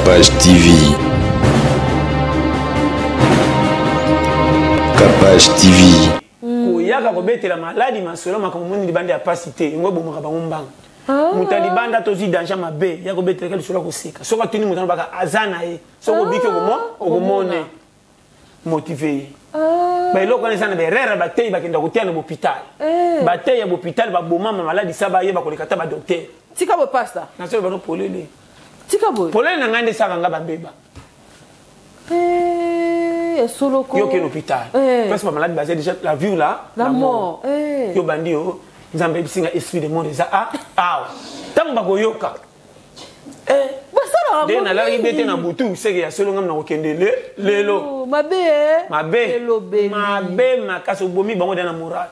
Capage TV. Capage TV. Koyaka kobetela maladi masolo makambo moni libanda ya pasi te yango ebomaka bango mbanga. Ah. Moto ya libanda tozwi danger mabe ya kobetelaka lisolo ya koseka soki atuni moto anobaka aza na ye soki obiki ah. okomone motive ye ah. baeloko wana eza na baerreur bateyi bakenda koteya na bopital eh. bateyi ya bopital babomama maladi sa bayeba koleka ata badokter tika boye pasta nasolo bano polele tika boye polele na ngai nde esaka ngai babeba eh, soloko yo okende hôpital eh. place bamaladi baza déjà la vie la la mort yo bandi yo nzambe ayebisi nga esprit de mort eza awa ntango bakoyoka Eh, nde nalalaki bete na butu seke ya solo ngam nakokende lelo oh, mabe eh? mabe mabe makasi obomi bango da na moral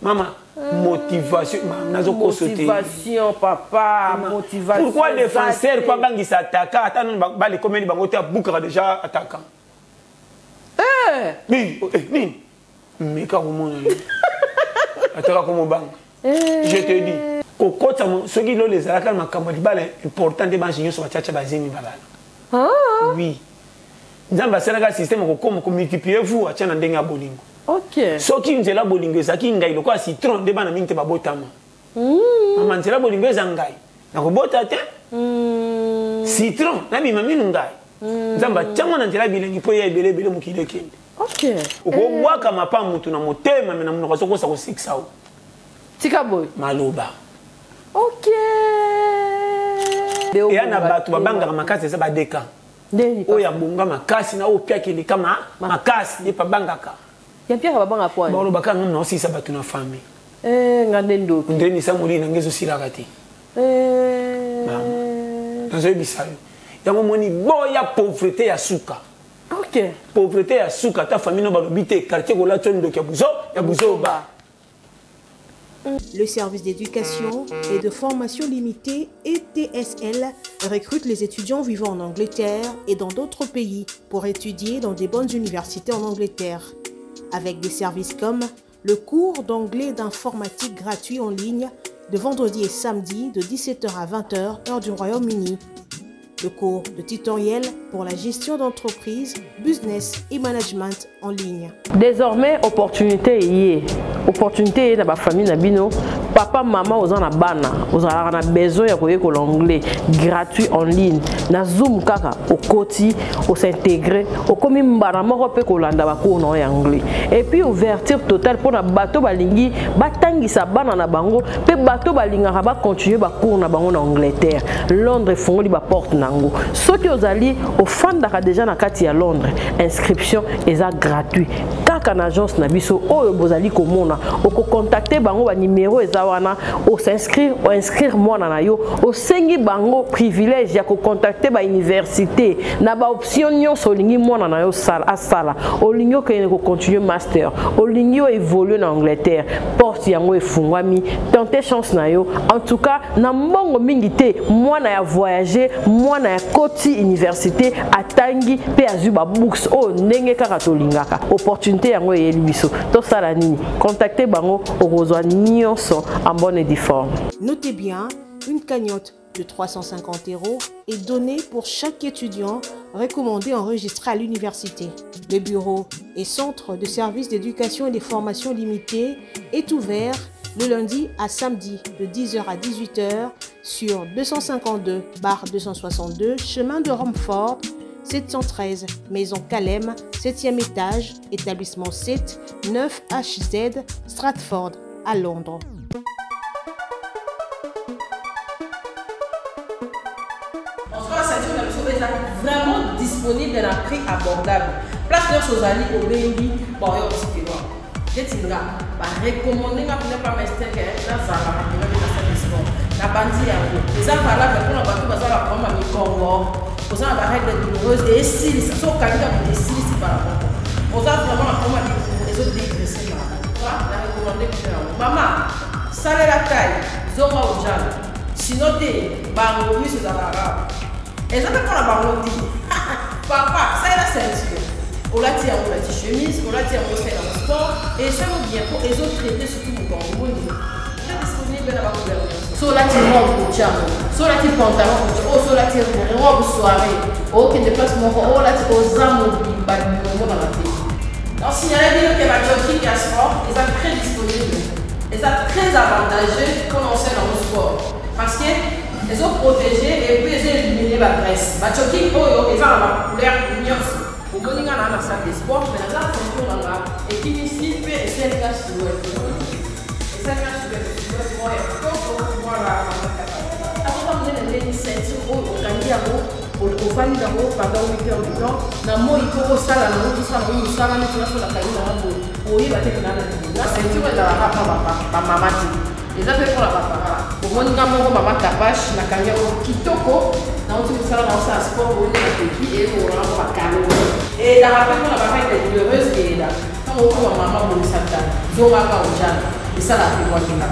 mama eh, motivation nazokoso te motivation papa motivation pourquoi défenseur po abangisa attaquant ata nanu balekomeli bango te abukaka déjà attaquant eh. nini meka komona ye ataka komobanga eh. je te dis kokota soki lola ezalaka na makambo ya libala important nde bange nyonso batiatya bazemi babala ah. oui nzambe asalaka systeme kokoma komultiplie vous atya na ndenge ya bolingo okay. soki nzela bolingo ezalaki ngai lokola citron nde bana mingi te babotama mm. mama nzela bolingo eza ngai nakobota te mm. citron nabima minu ngai mm. nzambe atyango na nzela bilengi mpo eya ebele ebele mokili ekende okay. okobwaka mapa motu na motema me na monoko azokosa kosekisa yo tika boye maloba ok eya na bato babangaka makasi eza badeka oyo abonga makasi na oyo piaka eleka makasi ye babangaka ya piaka babanga kwa balobaka ngam naosilisa bato na famille eh, nga nde ndoki nde misa molili na nge ezosilaka te eh. nazoyebisa yo yango moni boya pauvreté ya suka okay. pauvreté ya suka ata famille no balobi te quartier kolati yo ndoki ya buzo ya buzoba Le service d'éducation et de formation limitée ETSL recrute les étudiants vivant en Angleterre et dans d'autres pays pour étudier dans des bonnes universités en Angleterre. Avec des services comme le cours d'anglais d'informatique gratuit en ligne de vendredi et samedi de 17h à 20h heure du Royaume-Uni le cours de tutoriel pour la gestion d'entreprise, business et management en ligne. Désormais, opportunité y est. Opportunité dans ma famille na bino. Papa, maman, oza na bana, ozalaka na besoin ya koyekola anglais gratuit en ligne. Na Zoom kaka okoti, os'intégrer, okomi mbala moko pe kolanda ba cours na ya anglais. Et puis ouverture totale pona bato balingi batangisa bana na bango pe bato balingaka ba continuer ba cours na bango na Angleterre. Londres efongoli ba porte na yango. Soki ozali ofandaka déjà na kati ya Londres, inscription eza gratuit. Kaka na agence na biso oyo bozali komona, okocontacte bango ba numéro eza wana, o s'inscrire, o inscrire mwana na yo, osengi bango privilège ya kocontacte ba université na ba option nyonso olingi mwana na yo asala, olingi okende kocontinue master, olingi o évoluer na Angleterre, porte yango efungwami, tenter chance na yo. En tout cas, na mbongo mingi te, mwana ya voyager, mwana ya koti université, atangi pe azwi ba books oyo ndenge kaka tolingaka. Opportunité yango eyeli biso. Tosala nini? Contacter bango, okozwa nyonso en bonne et due forme. Notez bien, une cagnotte de 350 euros est donnée pour chaque étudiant recommandé enregistré à l'université. Le bureau et centre de services d'éducation et de formation limitée est ouvert le lundi à samedi de 10h à 18h sur 252 262 chemin de Romford, 713 Maison Calem, 7e étage, établissement 7, 9 HZ, Stratford, à Londres. En tout cas, ceinture na biso eza vraiment disponible na prix abordable. Place nyonso ozali obengi baoyo otikela. Neti nga ba recommander nga mpena pa mestin ke nazalaka mpena mpe na salle de sport. Nabandi yango. Eza valable mpona bato baza na problème ya mikongo, oza na ba règles douloureuses esilisa soki okangi kaka esilisi mbala moko. Oza vraiment na problème ya mikongo ezo dégraisser mbala moko. Na recommander bino yango. Mama, salela taille, zonga ojana. Sinon te, bango miso ezalaka rare. Eza mpe mpona bango te. Papa, salela ceinture. Olati yango olati chemise, olati yango osalela yango sport, et esali bien mpo ezo traiter surtout mokongo boni. Eza disponible na ba couleur nyonso. So olati robe, otya yango. So olati pantalon, otya oyo. So olati robe soirée, okende place moko, oyo olati, oza mobimba, omonaka te. Donc signale bino ke bajogging ya sport eza très disponible, eza très avantageux mpona osala yango sport, parce que ezoprotege et puis ezoélimine bagraisse. Bajogging oyo eza na bacouleur nyonso. Omoni nga na salle de sport, mais naza na ceinture na nga ekimisi mpe esali nga silhouette, esali nga silhouette moko ya kitoko. Voilà, akoka monene ndeni ceinture oyo, okangi yango, ofandi nango pendant 8 heures du temps na moi, mpo osala nango, tosala nango mosala neti nga. So nakangi nango boye, oyeba te kena na na ceinture. Ezalaka mpa bamama te, eza mpe mpona bapapa. Omoni nga moko, mama Kapache, nakangi yango kitoko, nauti mosala, na osala sport, oyo napeki ekolanga bacalories. Eyedaka mpe mpona barègle douloureuse, eyeda ntango okoma mama. Bongisa tala, zongaka ojana, esalaka mpe mwakela.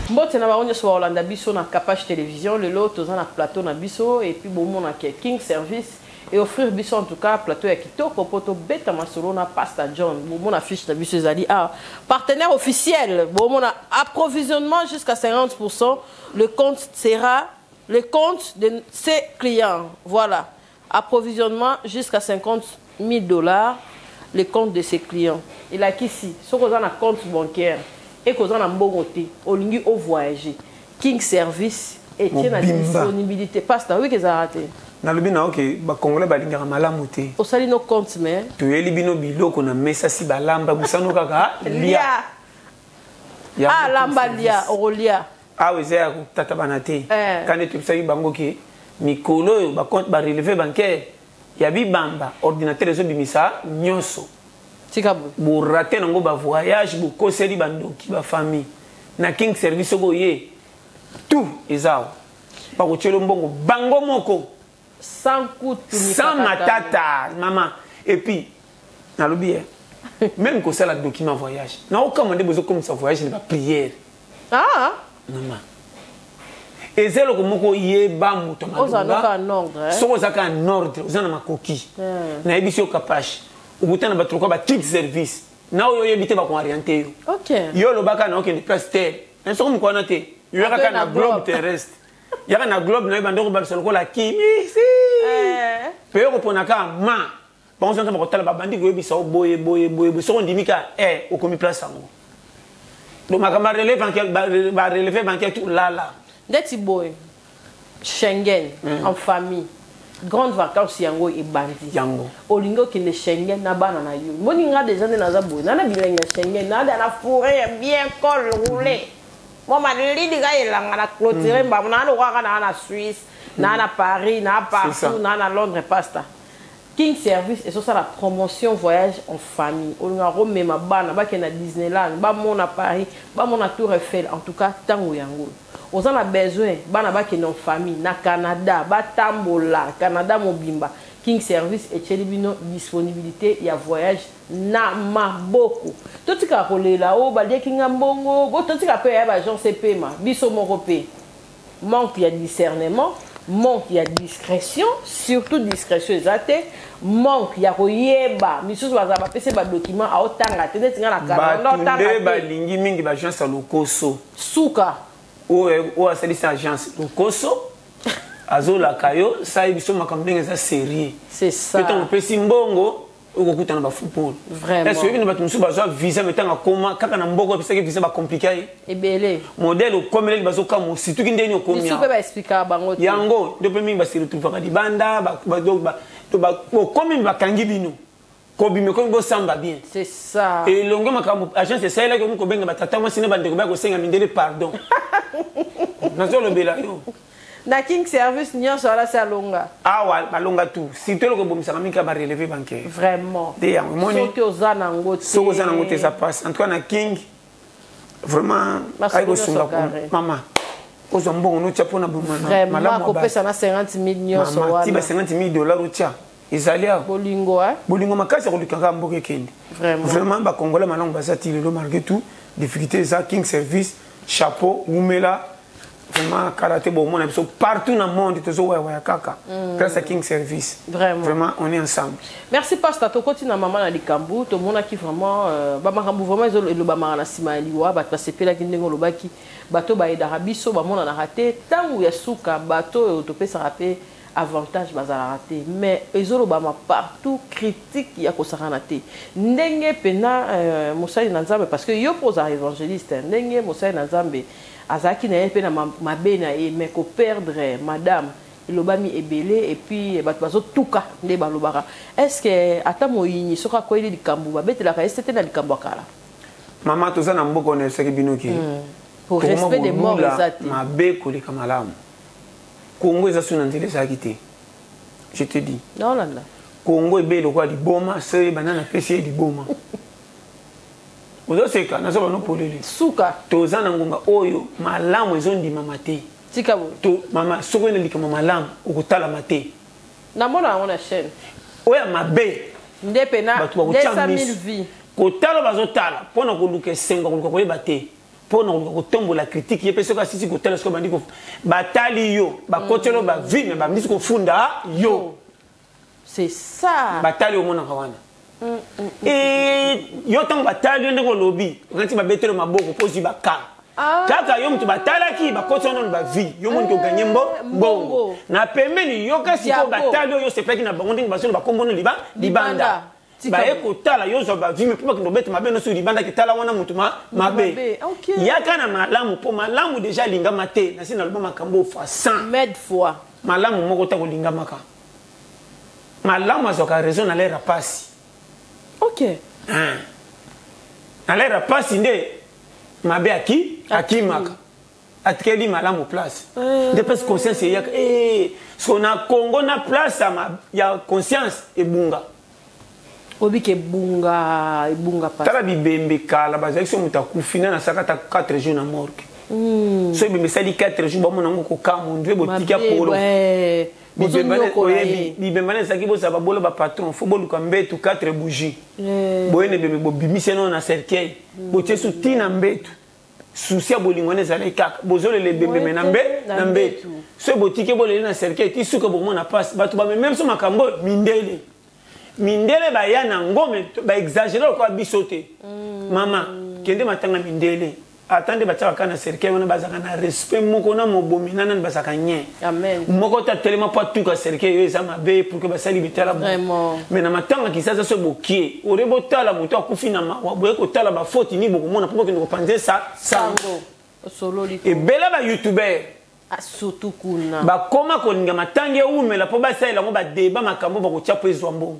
Mbote na bango nyonso bakolanda biso na Capage Télévision. Lelo toza na plateau na biso et puis bomonaka King Service et offrir biso en tout cas plateau ya kitoko mpo tobeta masolo na Pastor John. Bomona fiche na biso ezali awa, partenaire officiel. Bomona approvisionnement jusqu'à 50, le compte sera le compte de ses clients. Voilà, approvisionnement jusqu'à 50 000 $, le compte de ses clients. Elakisi soki oza na compte bancaire, ekozwa na mbongo te, olingi ovoyager, King Service etie na disponibilité. Pasteur, wiki ezalaka te. Nalobi na oke, bacongolais balingaka malamu te. Osali no compte, mais Toyeli bino biloko na mesa, si balamba busano kaka lia. Ah, lamba lia, okolia. Awa eza ya kotatabana te. Kandi tobisaki bango ke mikolo oyo bacompte, barelevé bancaire ya bibamba, ordinateur ezobimisa nyonso. Tika boye. Borate nango bavoyage, bokoseli bandoki bafamille. Na King Service, soki oye, tout eza awa, bakotiela mbongo bango moko. Sans kutu. Sans matata, mama. Et puis nalobi ye, même kosala document voyage, naokama nde bozokomisa voyage na baprière. Ah. Mama, eza eloko moko, yeba moto. Soki ozalaka en ordre, oza na makoki, nayebi si yo Kapashe, okuta na bato lokola baTik Service na oyo oyebi te, bakooriente yo. Yo olobaka na okende place te, soki moko wana te, yo yaka na globe terrestre, yaka na globe na yo, bandoko babisa lokola kimisi mpe yo kopona kaka ma bango sanza bakotala, babandi koyebisa o boye boye boye boye. Soki ondimi kaka, e okomi place yango. Donc makambo barelevé bancaire tout lala. Ndeti boye, Schengen en famille, grande vacance yango ebandi. Yango. Olingi okende Schengen na bana na yo. Moni nga déjà nde naza boye, nana bilenge ya Schengen, nada na fourré ya bien, col roulé, mo malili ka elanga na clôture mbamo naa lokwaka naa na Suisse, naa na Paris, naa partout, naa na Londres. Pasta, King Service ezosala promotion voyage en famille. Olingaka komema bana bakende na Disneyland, bamona Paris, bamona Tour Eiffel. En tout cas, ntango yango oza na besoin bana bakende en famille na Canada, batambola Canada mobimba, King Service etieli bino disponibilité ya voyage na maboko. Totikaka kolela oyo baliaki nga mbongo bo, totika mpe ya baagence epema biso moko mpe. Manque ya discernement, manque ya discrétion, surtout discrétion eza te, manque ya koyeba. Misusu bazala bapesi badocument, aotanga te, neti nga na Bato nde balingi mingi baagence ya lokoso. Suka. Oyo asalisi agence lokoso, azolaka yo, sali biso makambo ndenge eza sérieux. C'est ça. Ntango opesi mbongo, okokutana bafutbol. Vraiment. Oyebi na bato mosusu bazwa visa, me ntango akoma kaka na mboka opesaki visa, bacompliquer ye. Ebele. Modèle okomeleli, bazokama situki ndeni okomi. Biso mpe baexplikaka bango te. Yango nde mpe mingi base retrouvaka libanda. Okomi, bakangi bino, kobima ekomi bosamba bien. C'est ça. Elongo makambo agence esalelaki, okomi kobenga batata mwasi na bandeko, baya kosenga mindele pardon. Nazolobela yo. Na King Service nyonso wana se alonga. Awa balonga tout, surtout eloko ebomisaka mingi ka barelevé bancaire. Vraiment. Nde yango emoni. Soki oza nango te. Soki oza nango te, eza passe. En tout cas na King, vraiment, ayi kosunga mama, ozwa mbongo notia mpona malamu. Kopesa na 50 000 nyonso wana. Ti ba 50 000 $ otia, ezali awa. Bolingo. Bolingo makasi ya koluka kaka mboka ekende. Vraiment, bacongolais malamu baza ti lelo, malgré tout difficulté eza. King Service, chapeau, wumela. Vraiment kala te, bomona biso partout na monde, tozowayawaya kaka grâce à King Service. Vraiment. Vraiment, on est ensemble. Merci, pasteur. Tokoti na mama na likambo. Tomonaki vraiment bamakambo vraiment elobamaka na nsima ya liwa. Bato basepelaki ndenge olobaki, bato bayedaka biso bamonanaka te ntango ya suka, bato oyo topesaka mpe avantage bazalaka te. Mais ezolobama partout, critique ya kosakana te, ndenge mpena mosali na Nzambe, parce que yo mpo ozala évangéliste, ndenge mosali na Nzambe azalaki na ye mpe na mabe na ye, mais koperdre madame, elobami ebele. Et puis bato bazotuka nde balobaka: est ce que ata moyini soki akweli likambo, babetelaka ye sete na likambo ya kala? Mama, toza na mboka oyo nayebisaki bino ke pour respect des morts eza te. Mabe koleka malamu. Kongo eza so na nzela ezalaki te, je te dis. Naolanda. Kongo ebele lokola liboma. So oyeba nani apesi ye liboma, ozoseka, nazo bano polele. Suka. Toza na ngonga oyo malamu ezondimama te. Tika boye. To mama, soki oyena likambo malamu, okotalama te. Namona yango na chaîne. Oyo ya mabe, nde pena bato bakotia 200 000 miso. Vues. Kotala, bazotala mpona koluka esengo, koluka koyeba te, mpona koluka kotombola critique. Ye mpe soki asisi kotala, soki bandi batali yo, bakotielo bavues, mais bandisi kofunda yo. C'est ça. Batali, omonaka wana. E yo, ntango batali yo, ndenge olobi, okanisi babetelo maboko mpo ozwi baka. Kaka yo moto batalaki, bakoti wana nano bavues, yo moniki oganye mbongo. Mbongo. Na pembeni, yoka sikoyo. Diabo. Batali oyo osepelaki na bango, ndenge bazolo bakombono libanda. Libanda. Tika baye boye. Kotala yo, ozwa bavues, mais mpo bakende kobeta mabe nyonso libanda, ketala wana moto mabe. Mabe, ok. Yaka na malamu, mpo malamu déjà alingama te. Nasi naloba makambo fois 100. Med fois. Malamu moko ta kolingamaka. Malamu azwaka raison na lere ya pasi. Na lere ya pasi nde mabe aki akimaka, atikeli malamu place. Nde place conscience eyaka. So na Congo, na place ya conscience ebunga. Obiki ebunga, ebunga pasi. Tala bibembe kala bazalaki, so moto akufi, nani asaka ata 4 jours na morgue? So ebembe esali 4 jours, bamona yango kokamwa, ndwe botika Mabe, polo. ouais. Bozonyokola ye. Bibembe wana ezalaki, bozala babola, bapatron fo boluka mbetu, 4 bougie. Boye na ebembe, bobimisi yango na cercueil, botie su ntina mbetu. Susi ya bolingo wana ezalaki kaka, bozolela ebembe me na mbe na na mbetu. mbetu. So botiki, boleli na cercueil ti suka, bokomona mpasi. Bato bameme biso makambo oyo, mindele. Mindele baya na ngome, baexagérer lokola biso te. Mama, kende matanga mindele, ata nde batiaka kaka na cercueil wana, bazalaka na respect moko na mobomi na nani, bazalaka nye. Amen. Moko te atelema mpo atuka cercueil oyo eza mabe pour que basali bitala bo. Vraiment. Mais na matanga Kisasa, so bokie ore botala moto akufi na mawa, boye kotala bafoti ni bokomona mpo bokende kopanze sa sango. Sango osololi ko. Ebele bayoutubeur. Ah, surtout kuna. Bakoma kolinga matanga ewumela mpo basalela yango badeba, makambo bakotia mpo ezwa mbongo.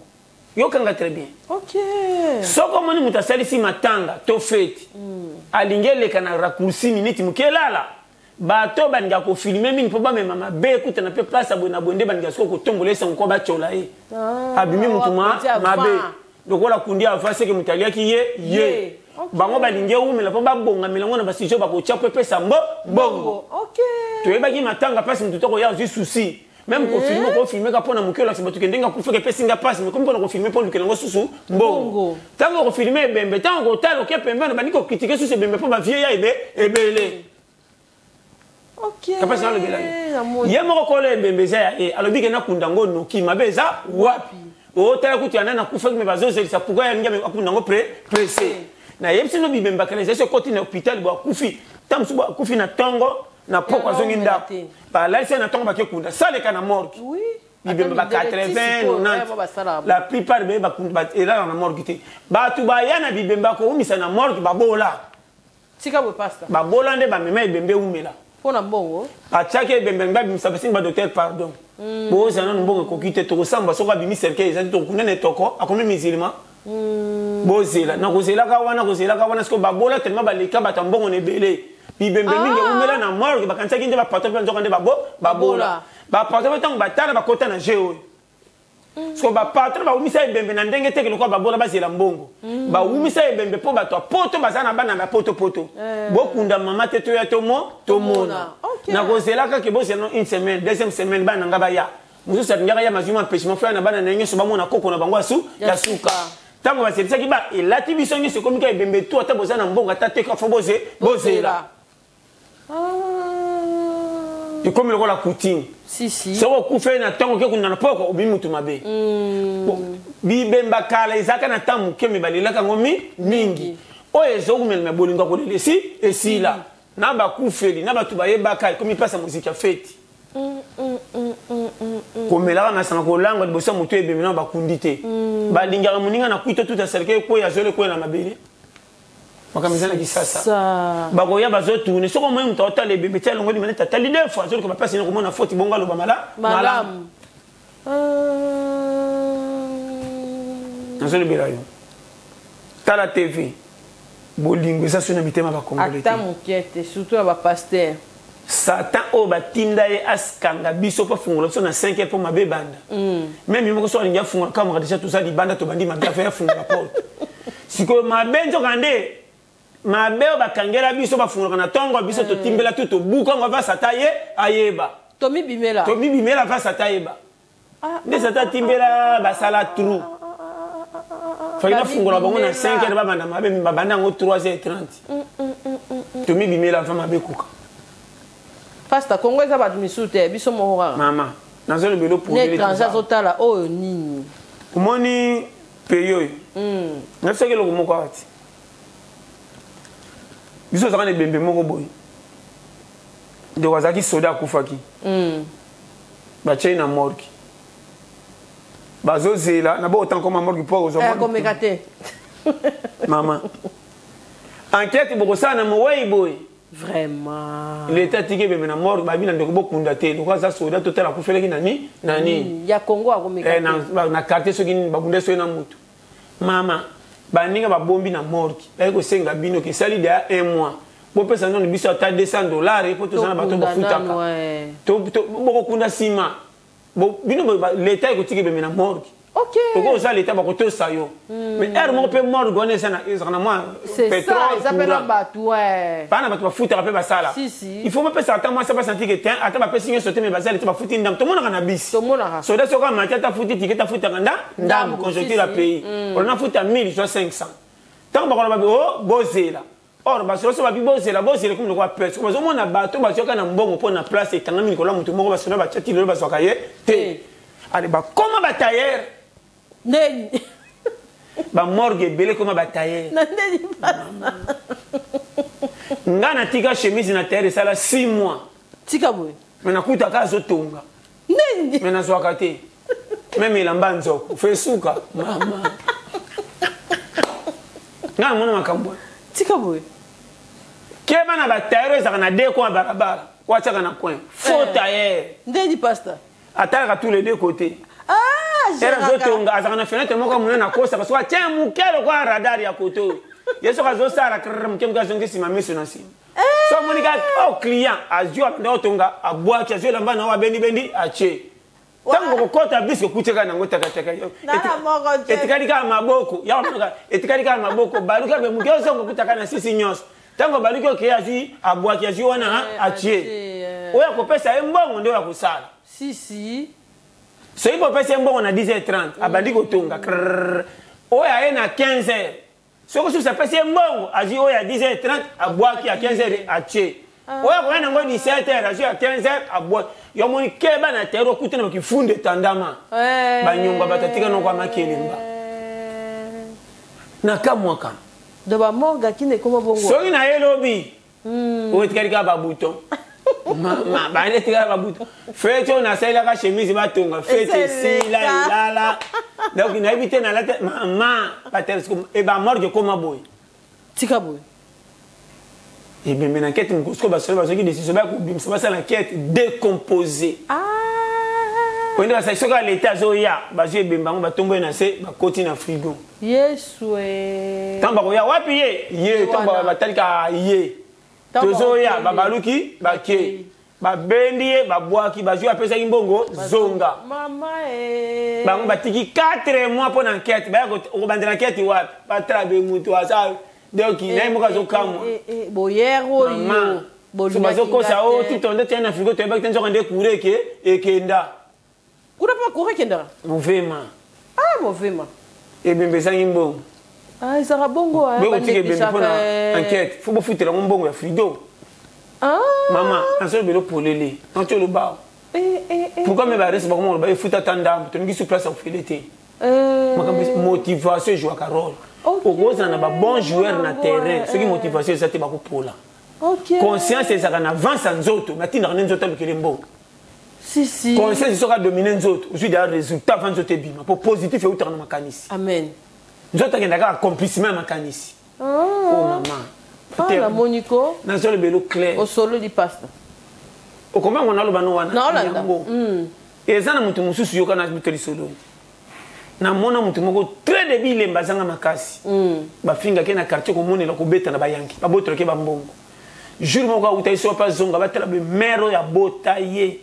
Yokanga très bien. Soki omoni moto asalisi matanga to feti, alingi eleka na raccourci, miniti moke elala, bato balingaka kofilmer mingi mpo bamema mabe ekutana mpe place ya boye na boye, nde balingaka sikoyo kotombola esango kwa batyola ye. Abimi motu Akundi avant. mabe lokola kundi ava, seke moto aliaki ye ye. Ye. Bango balingi ewumela mpo babongamela yango na basujet bakotia mpo epesa mbongo. Toyebaki matanga mpasi, motu to koya azwi souci, même kofilmer, kofilmer ka mpona moke olakisa bato ke ndenge akufaka epesi nga mpasi, mais komi mpona kofilmer mpo olukela yango susu mbongo. Mbongo. Ntango okofilmer ebembe, ntango kotala oke pembeni, bandi kocritiquer susu ebembe mpo bavues ya ebele. Kapasi nalobela yo. Namoni. Ye moko kolo ebembe eza ya ye, alobi ke nakunda yango noki, mabe eza wapi? Otala kutu ya nani akufaki, me bazozelisa pourquoi yalingi akunda yango pressé. Nayebisi no, bibembakala ezali so ekoti na hôpital, bo akufi, ta mosusu bo akufi na ntongo, na poko azongi Yango ndako, te. balalisi ye na ntongo, bake kunda, saleka na morgue. Bibembe ba 80, 90, la plupart be elala na morgue te. Bato baya na bibembe akowumisa na morgue, babola. Tika boye, pasteur. Babola nde bamema ebembe ewumela. Mpo na mbongo. Atiaki ebembe, babimisa, basengi badocteur pardon, bozala nanu, mbongo ekoki te, tokosamba. Soki abimi cercueil eza te, tokokunda na etoko, akomi musulman, bozela na kozelaka wana, kozelaka wana. Sikoyo babola tellement baleka bato ya mbongo na ebele, bibembe mingi ewumela na morgue, bakanisaki nde bapatron, mpe nzoka nde babola. Bapatron mpe ntango batala, bakota na jeu oyo. Siko bapatron bawumisa ebembe na ndenge teke lokola babola bazela mbongo. Bawumisa ebembe mpo bato ya poto baza na bana ya poto-poto, bokunda mama te, toya tomona. Nakozela kaka, bozela no une semaine, deuxième semaine, bana na nga baya. Mosusu alingaka ya mazwi empêchement, fo ya na bana na ye nyonso bamona koko na bango asu ya suka. Ntango baselisaki ba elati biso nyonso, ekomi kaka ebembe tu, ata boza na mbongo ata te, fo bozela. Ekomi lokola coutume. Si si. Soki okufeli na ntongo, oke kunda na poko, obimi mutu mabe. Bon, bibemba kala ezalaka na ntango moke, me balelaka yango mingi. Oyo ezokumela bolingo ya kolela esi esila na bakufeli na bato bayebaka, ekomi mpasi ya moziki ya feti, komelaka masanga, kolangwa liboso ya motu ebembe na bakundi te. Balingaka moninga na kwito tuta cercueil ekweya, azoli ekweya na mabele. Makambo eza na Kisasa. Bakoya, bazotourne. Soki omoi moto aotala ebembe ti alongoli manete, atali deux fois, azoluka bapasi na komona foti, bongo aloba malamu. Malamu. Nazolobela yo, tala TV, bolingo eza so na mitema bakongole Ata te. Moke te, surtout ya bapaster. Satan oyo batinda ye askanga biso mpo afungola biso na 5 heures mpo mabe ebanda. Même ye moko soki alingi afungola, kamaka déjà toza libanda, tobandi mabe, afa afungola porte. Sikoyo mabe nzoka nde mabe oyo bakangela biso, bafungolaka na ntongo, biso totimbela tu, tobuka yango ava Satan ye ayeba. Tomibimela. Tomibimela ava Satan ayeba. Nde Satan atimbela, basala trou. Faki nafungola bango na 5 heures, babanda mabe, babanda yango 3 heures 30. Tomibimela ava mabe kuka. Pasteur, Congo eza bato misusu te, biso moko kaka. Mama, nazolobela. Ne étranger azotala oyo nini? Omoni pays oyo, nayebisaki eloko moko awa ti biso ozalaka na ebembe moko boye. Ndeko azalaki soda, akufaki, batiai na morgue, bazozela na bo otan koma morgue mpo kozwa Eh, komeka te. Mama, enquête bokosala na mowei boye. Vraiment. Leta atiki ebembe na morgue, babi na ndeko bokunda te, loko aza soda, totala akufelaki nani na nini. Ya Congo akomeka Eh, na quartier soki nini, babunda soki na mutu. Mama, baninga babombi na morgue, baye kosenga bino ke esali deya un mois, bopesa nano biso ata 200 dollars po toza na bato Tokunda bafutaka. nanu, eh. Bokokunda nsima. Bino leta ekotika ebembe na morgue. Oko oza leta, bakotosa yo, mais heure moko mpe morgue wana ezaka na mwa C'est ça. pétrole, Eza mpe na courant. bato, eh. Bana bato bafutaka mpe basala. Si, si. Il faut bapesa ata mwasi basanti ke te, ata bapesi nyonso te, me baza leta, bafuti ndambo. Tomonaka na bisi. Tomonaka. Soda soki amati, ata afuti ticket, afutaka nda ndambo. Ndambo, Conjoncture si, ya si. pays, olona futa 1000, soit 500. Ntango bakoloba babi o bozela, or basoda so babi bozela, bozela komi lokola peur. Soki bazomona bato bazwaka na mbongo mpo na place ekangami likolo ya motu moko, basoda batya ti lelo bazwaka ye te. Ale bakoma batailleur. Ndeni? Bamorgue ebele ekoma batailleur. Na ndeni? Nga natika chemise na tailleur esala 6 mois. Tika boye. Me nakutaka azotonga. Ndeni? Me nazwaka te, même elamba nzoko fe suka. Mama, nga namona makambo wana. Tika boye. Keba na batailleur oyo ezalaka na deux coin ya balabala, po atiaka na coin faux tailleur. Ndeni, pasteur? Atalaka tous les deux côtés. Ah. Ere azotonga, azalaka na fenêtre moko ya monene, akosaka soki atia moke lokola radar ya kote oyo. Ye soki azosala krr, moke moke azongi nsima, miso na nsima. So amoni kaka o client azwi, abanda kotonga, abwaki, azwi elamba na oyo abendibendi, atie. Ntango kokɔta biske, okuti kaka nango takataka. Nana moko te. Etikali kaka maboko ya, etikali kaka maboko. Baluki abe moke, ozonga, okutaka na sisi nyonso. Ntango baluki, okeye, azwi, abwaki, azwi wana, atie. Atie, eh. Oyo akopesa ye mbongo nde oyo akosala. Si si. Soki bopesi ye mbongo na 10h30, abandi kotonga krrr. Oyo aye na 15h, soki susu apesi ye mbongo, azwi oyo ya 10h30, abwaki, ya 15h atie. Oyo akoya nango 17h, azwi ya 15h, abwaki. Yo moni, keba na tere, okutana bakifunde etandama. Banyongo bato atika noko ya makelemba na kamwaka. Do bamorgue akini ekoma bongo. Soki na ye lobi oyo etikali kaka babouton, mama, bande etikali babouton. Feti oyo nasalelaka chemise batonga, feti esila, elala. Donc nayebi te nalata. Mama, bamorgue ekoma boye. Tika boye. Ebembe na kete mokosiko, basolo bazwaki décision, baya kobimisa, basala enquête décomposé. Oyende basali soki aleta azoya, bazwi ebembe yango, batombo ye na se, bakoti na frigo. Yesu. Ntango bakoya, wapi ye? Ye ntango batalika ye, tozoya, babaluki, bake, babendi ye, babwaki, bazwi, apesaki mbongo, zonga. Bango batiki 4 mois mpo na enquête. Baya kobandela enquête wapi? Batala be mutu aza. Donc na ye moko azokamwa. Boyere oyo. So bazokosa o tito nde tia na frigo, toyebaki te, nzoka nde courant eke ekenda. Kuna mpe courant ekendaka? Movema. Ah, movema. Ebembe ezangi mbongo. Ah, ezalaka bongo. Bokotika ebembe mpona enquête, faut bofutela yango mbongo ya frigo. Ah. Mama, nazolobela polele, nanti oloba. Pourquoi me baresi bakoma koloba efuta ata ndambo, tolingi sur place ya kofele te. Makambo motivation ejouaka role. Okozala na babon joueur na terrain, soki motivation eza te, bakopola. Conscience ezalaka na avance ya nzoto, natindaka nde nzoto alukele mbongo. Si, si. Conscience soki adomine nzoto, ozwi deya résultat avant nzoto ebima, po positif eutaka na makanisi. Amen. Nzoto akendaka accomplissement ya makanisi. Oh mama. Ah, namoni ko. Nazolobela clair. Osololi, pasteur. Okombango naloba no wana. Naolanda. Yango eza na moto mosusu, yoka na moto lisolo. Namona moto moko très débile, lemba azanga makasi. Bafingaki na quartier, komonela kobeta na bayanki, babotolaki bambongo. Jour moko awuta ye so mpe azonga, batala be mare oyo abota ye.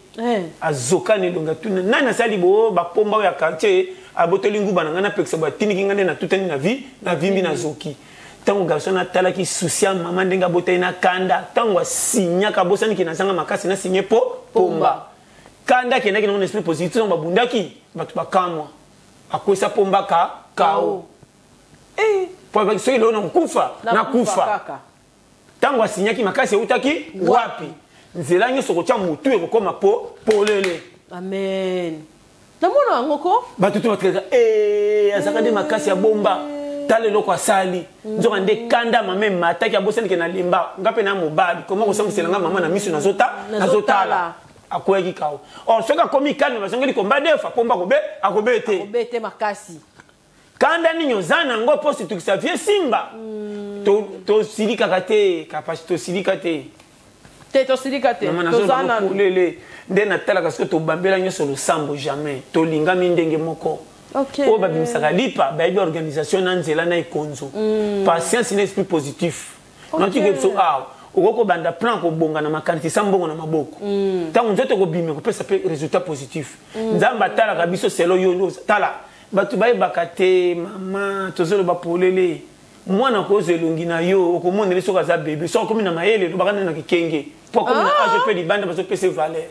Azoka na elongi, atuna nani asali bo bapomba oyo ya quartier abotoli nguba na ngai, napekisa boye, atindiki ngai nde natutani na vi navimbi, nazoki. Ntango garçon natalaki susi ya mama ndenge abota ye na kanda, ntango asinyaka abosaniki nazanga makasi, nasinye po pomba. Kanda akendaki nango na esprit positif. Ntango babundaki, bato bakamwa, akwesa pomba ka kao. Po alobaki, soki lelo nakokufa, nakufa. Kaka. Ntango asinyaki, makasi eutaki wapi? Nzela nyonso kotya motu ekokoma po polele. Amen, namona yango ko. Bato to batikaka, azalaka nde makasi ya bomba, tala eloko asali. Nzoka nde kanda mama emataki, abosanike na lemba nga mpe na mobali koma kosambisela nga mama na miso, nazota nazotala, akweyaki kao. Or soki akomi calme, bazongeli komba defa, pomba akobe akobe te. Obete makasi. Kanda nini oza nango mpo situkisa vie simba? Tosilikaka te, kapasi tosilika te. Te, tosilika te. Mama, toza nanu. Nazolele nde natalaka soki tobambela nyonso losambo, jamais tolingami ndenge moko. Oyo babimisaka lipa bayebi organisation na nzela na ekonzo, patience na esprit positif. Notike biso awa, okoki kobanda plan kobonga na makanisi sa mbongo na maboko. Ntango nzoto ekobima, ekopesa mpe résultat positif. Nzambe atalaka biso selo yo nde tala bato bayebaka te. Mama, tozoloba polele, mwana kozwa elongi na yo, okomonele soki aza bebe, soki akomi na mayele, elobaka nde na kikenge, mpo akomi na age mpe libanda bazopesa valeur.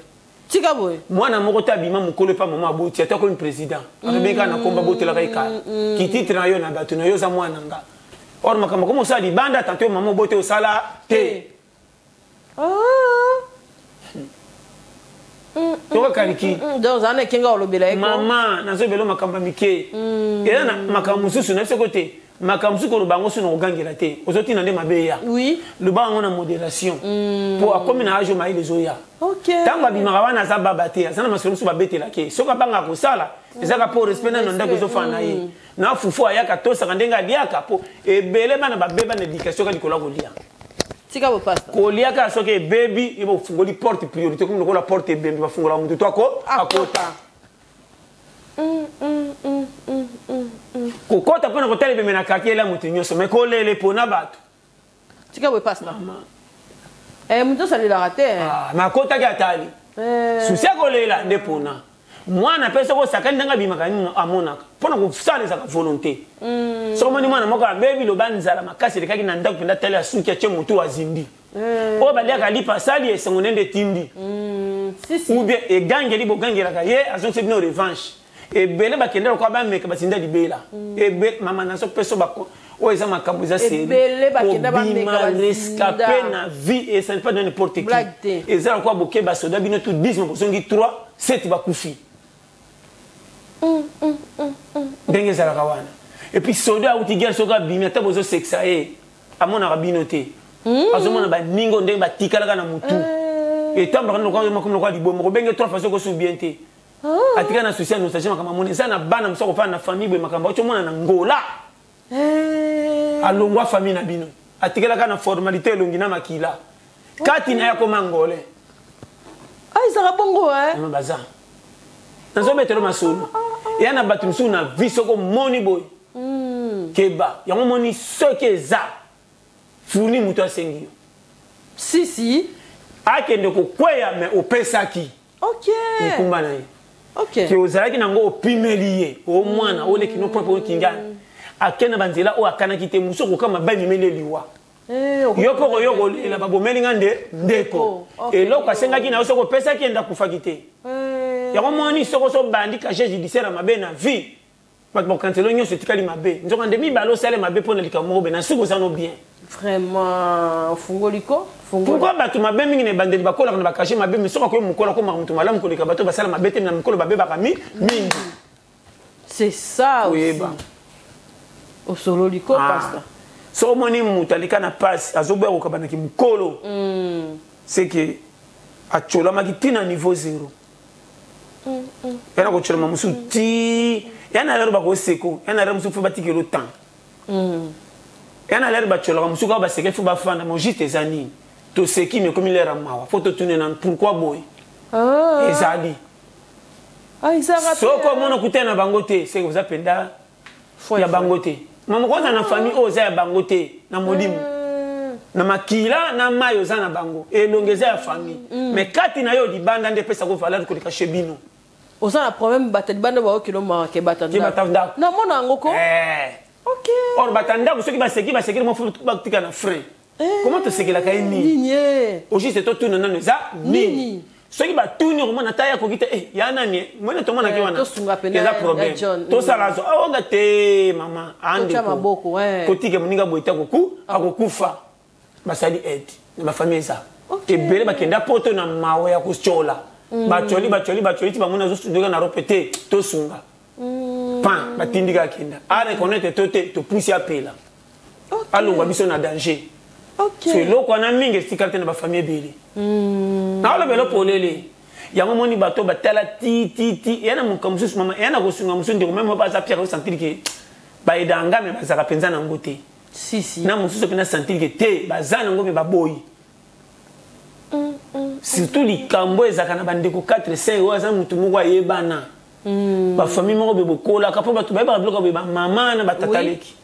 Tika boye. Mwana moko te abima mokolo epa mama aboti, ata akomi président, alobi kaka na komba abotelaka ye kala kititre na yo na bato na yo, oza mwana nga. Or makambo akomi osala libanda, tanto yo mama obote osala te. Yoka kaliki. Donc ozala na ekenga olobela ye ko. Mama, nazobela makambo ya mike, eza na makambo mosusu na soko te. Makambo mosusu koloba yango so na kogangela te, ozotina nde mabe ya. Loba yango na modération, po akomi na age oyo mayele ezoya. Ntango abimaka wana, aza baba te, aza na masolo mosusu babetelaki ye. Soki abangaka kosala, ezaka mpo respect nano ndako ezofana na ye na fufu ayaka, tosaka ndenge aliaka, mpo ebele bana babeba na éducation ka likolo ya kolia. Tika bo, pasteur. Kolia kaka, soki ebebi ye, bafungoli porte priorité komi lokola porte ebembi, bafungolaka motu to ako akota kokota mpona kotala ebembe na quartier ela motu nyonso, mais kolela epona bato. Tika boye, pasteur. Moto osalelaka te. Ah, mais akotaki, atali susi akolela nde pona mwana mpe soki osakani ndenge abimaka nini, amonaka mpona kosala ezaka volonté. Soki omoni mwana moko abebi, loba nzala makasi elekaki na ndako mpenza, tali asuki, atie motu azindi, oyo baliaka lipa, asali esengo nde etindi. Si, si. Ou bien egangeli bogangelaka ye, azongisi bino revanche. Ebele bakende lokola bameka, batinda libela. Ebele, mama, nazopesa bako oyo eza makambo eza Ebele bakenda bameka, kobima bazinda. rescapé na vie et ça n'est pas de n'importe qui. Blague te. Eza lokola boke basoda bino tu 10, mais bozongi 3, 7 bakufi. Ndenge ezalaka wana. Et puis soda auti guerre, soki abimi, ata bozosekisa ye, amonaka bino te, azomona baningo ndenge batikalaka na motu, etambaka makomi lokola libomo, kobenge trois fois soki osu bien te. Atika na souci ya nostalgie, makambo amoni eza na bana mosu akofanda na famille boye, makambo auti omona na ngola. Alongwa famille na bino, atikalaka na formalité, elongi na makila kati na ye akoma ngole. Ah, ezalaka bongo, eh? Mama, baza nazobetelo masolo eya na bato mosusu na vie, soki omoni boye, keba yango. Omoni soki eza fourni, moto asengi yo. Si, si. Akende kokweya, mais opesaki mikumba na ye ke ozalaki nango, opimeli ye omwana oleki no point po okingani, ake na banzela oyo akanaki te. Mosu okokama bamemeli eliwa, yo mpo koyo kolela babomeli nga nde ndeko. Eloko asengaki na yo, soki opesaki ye, nde akufaki te. Yango moni, soki oso bandi casier judiciaire ya mabe na vie, bato bakokaniselo nyonso etikali mabe. Nzoka nde mibale osala mabe mpo na likambo moko be na suki oza no bien. Vraiment, ofungoli ko. Pourquoi bato mabe mingi na ebandeli bakolaka na bakashe mabe, mais soki akoyi mokolo akomaka moto malamu koleka bato basala mabe te, na mikolo babebaka mingi. C'est ça aussi. Oyeba. Osololi ko, pasteur. Soki omoni moto aleka na pasi, azoboya kokabanaki mokolo, c'est que atyolamaki ntina niveau zéro. Ya na kotyolama mosusu ti ya na lero bakoseko, ya na lero mosusu fo batikelo temps, ya na lere batyolaka mosusu kaka baseke, fo bafanda mo juste. Eza nini? Toseki, me ekomi lere ya mawa, fo totune nanu pourquoi boye. Ezali Ah, ezalaka pe, soki omona okutana na bango te, seke oza mpenza ya bango te. Mama, koza na famille oyo oza ya bango te na molimo, na makila, na mai oza na bango, elongo eza ya famille, mais kati na yo libanda nde epesako valeur koleka chez bino. Oza na problème, bato libanda baokelo mawa ke bato Ke bato ndako. Namona yango ko. Ok. Or bato ya ndako, soki baseki, basekeli mo, fo batika na frein. Comment tosekelaka ye nini? Nini eh? Au juste totuna nano eza nini. Nini? Soki batuni, okomona ata ye akoki te. Eh, ya nani eh? Mwene tomonaki wana tosunga pene eza ya problème. John. Tosala zo aoga te, mama. Totya maboko, eh. Kotika moninga boye te, akokufa. Basali aide na bafamille eza ebele, bakenda poto na mawa ya kotyola. Batyoli, batyoli, batyoli ti bamoni azosundoka na rope te. Tosunga pan, batindika akenda areconnaître to te, topusi apela, alongwa biso na danger. So eloko wana mingi etikali te na bafamille ebele. Naoloba eloko polele yango, moni bato batala ti ti ti, eya na moka mosusu, mama, eya na kosunga mosusu, ndeko meme baza piaka, osentir ke bayedaka nga, me bazalaka mpenza nango te. Si si. Na mosusu mpe nasentir ke te, baza nango me baboyi. Surtout likambo ezalaka na bandeko 4 5 oyo aza motu moko ayebana, bafamille moko boye bokolaka, mpo bato bayebaka biloko boye, bamama na batata leki.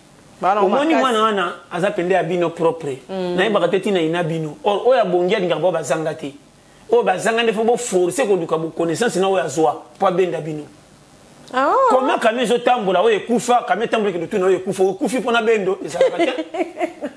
Bana Omoni makasi. mwana wana aza pende ya bino propre, nayebaka te ntina ina bino. Or oyo abongi alingaka bao bazanga te. Oyo bazanga nde fo boforce koluka boconnaissance na oyo azwa mpo abenda bino. Comment camion ezotambola, oyo ekufa, camion etambola ekende tuna oyo ekufa, okufi mpona bendo ezalaka te.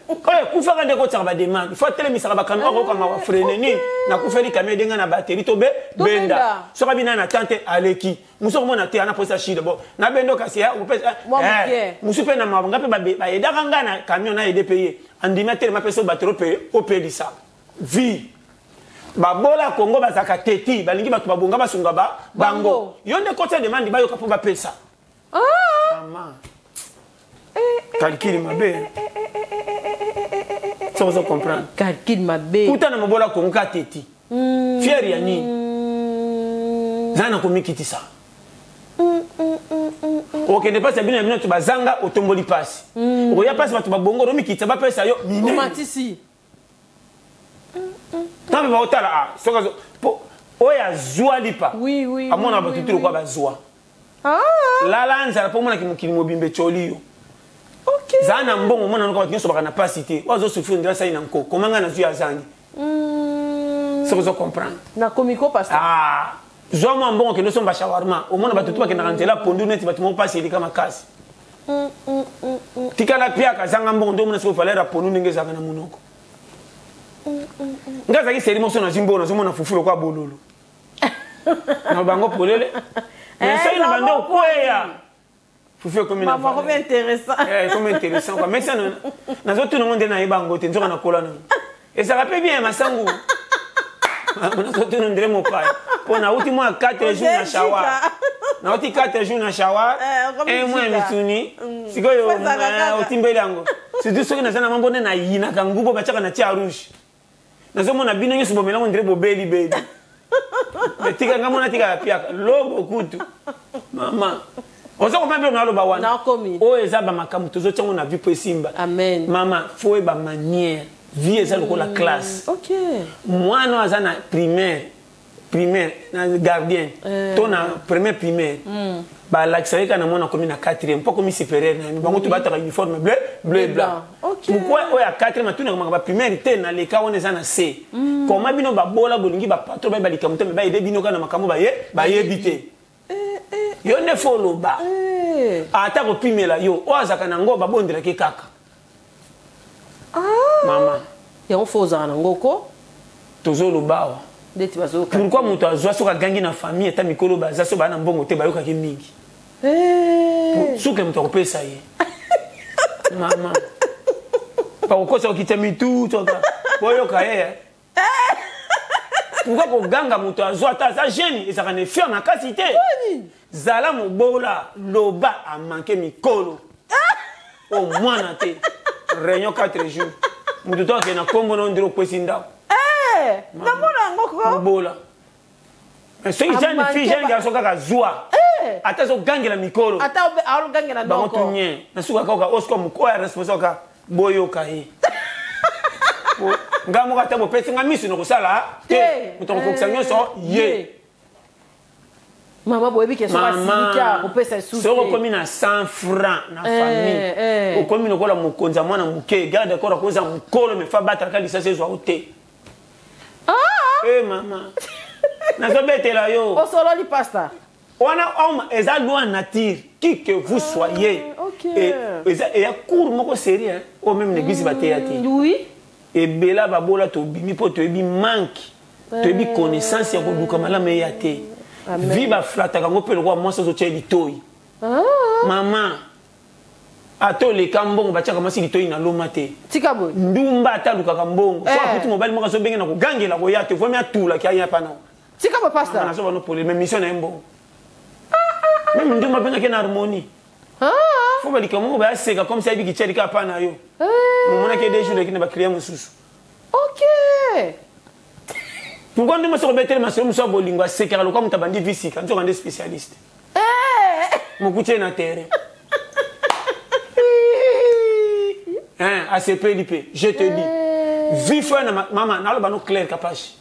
Oyo ekufaka nde kotiaka bademande, fo atelemisaka bacamion, akokanga bafrein nini, nakufeli camion, edenga na batterie to be benda. Benda. Soki abina na tante aleki mosu, akomona te ana posa shida bo na bendo, kasi ya okopesa. Mwa moke. Mosu mpe na mawa, nga mpe bayedaka nga na camion, na aide mpe ye andimi atelema mpe so batterie mpe opelisa vie. Babola Kongo bazalaka teti, balingi bato babonga basunga ba bango. Bango. Yo nde kotia demande, bayoka mpo bapesa. Mama, calcul mabe, soki ozo comprendre. Calcul mabe. Kuta na mobola Kongo ka teti, fier ya nini? Za na komikitisa, okende mpasi ya bino ya bino to bazanga, otomboli mpasi, okoya mpasi bato babongo, omikitisa, bapesa yo minene. Omatisi. Ntango baotala, ah, soki po oyo azwa lipa, amona bato ti lokola bazwa. Lala nzala mpo omonaki mokili mobimba etioli yo. Zala na mbongo, omona noka bato nyonso baka na pasi te. Oyo azosouffrir ndela asali na nko koma ngai nazwi, azangi. Soki ozo comprendre. Nakomi ko, pasteur. Ah, zwa mwa mbongo, kende osomba shawarma, omona bato tu bakendaka nzela pondu neti bato moko pasi eleka makasi. Tikala piaka, azanga mbongo nde omona soki valeur ya pondu ndenge ezalaka na monoko. Nga azalaki seri moko so nazwi mbongo, nazomona fufu lokola bololo na bango polele, mais soki na bande okweya, fufu ekomi na Maman, valeur. komi intéressant. Eh, ekomi intéressant quoi. Mais ça, nazotuna ngo nde nayeba yango te, nzoka nakola nango ezalaka mpe bien ya masangu. Nazotuna ndele mopaya mpo nauti mwa 4 jours na shawar, nauti 4 jours na shawar. Eh, okomi un mois ya jika. misuni sikoyo. Faut ezalaka kaka. Otimbeli yango, surtout soki naza na mambo nde nayinaka ngubo batiaka na tia rouge, nazomona bino nyonso bomelango ndire bobelibeli. Tika nga mona, tika ya piaka lobo kutu. Mama, oza kompa biloko naloba wana? Nakomi. Oyo eza bamakambo tozotiango na vie po esimba. Amen. Mama, fo oyeba manière vie eza lokola classe. Mwana oyo aza na primaire na gardien to na première primaire, balakisa ye kaka na mwana akomi na quatrième mpo akomi supérieur na ye. Bango to bataka uniforme bleu, bleu blanc. Pourquoi oyo ya quatrième atunaka maka baprimaire te? Na leka wana eza na se koma bino babola, bolingi bapatron bayeba likambo te, me bayede bino kaka na makambo baye bayebi te. Yo nde fo oloba, ata kopimela yo oyo azalaka nango, babondelaki kaka mama. Yango fo ozala nango ko. Tozoloba awa. Ndeti bazoyoka. Pourquoi moto azwa, soki agangi na famille, ata mikolo baza so baa na mbongo te, bayokaki mingi? Soki moto akopesa ye, mama, bakokosa kokita mitu toka. Boyoka ye. Pourquoi koganga moto azwa ata aza jeune ezalaka na effet makasi te? Zala mobola, loba amanke mikolo. O mwana te. Réunion 4 jours. Moto to akende na kombo na ondire okwesi ndako. Eh, namona yango ko. Mobola. Mais soki jeune fille, jeune garçon kaka zwa. Ata azogangela mikolo. Ata azogangela noko. Bango tunye. Na suka kaka osiko mokoya responsable kaka boyoka ye. Nga moko ata bopesi nga miso nakosala te. Moto akokokisa nyonso ye. Mama boyebi ke soki asiliki akopesa lisusu soki okomi na 100 francs na famille, okomi lokola mokonzi ya mwana moke, garde corps akoza mokolo me fa batalaka lisasi ezwa yo te. Eh mama, nazobetela yo. Osololi pasta. Wana homme eza loi nature, qui que vous soyez. Eza eya cours moko sérieux oyo même na église bateya te. Oui. Ebela babola tobimi mpo toyebi manque, toyebi connaissance ya koluka malamu eya te. Vi baflataka yango mpe lokola mwasi azotia litoi. Mama, ata oleka mbongo batiaka mwasi litoi na loma te. Tika boye. Ndumba ata alukaka mbongo. So akuti mobali moko azobenge na kogangela koya te, vomi atulaki aya pa nao. Tika boye pasteur. Nazo bano pole mais mission na ye mbongo. Même ndumba abengaki na harmonie. Fo balika moko bayaseka comme si ayebi kitiali kaka pa na yo. Momonaki deux jours eleki na baclient mosusu. Ok. Pourquoi ndumba soki obeteli masolo mosusu ya bolingo asekaka lokola moto abandi visika, nzoka nde spécialiste. Mokuti ye na terrain. Hein, asepeli mpe, je te dis. Vie foya na mama, naloba no clair kapashi.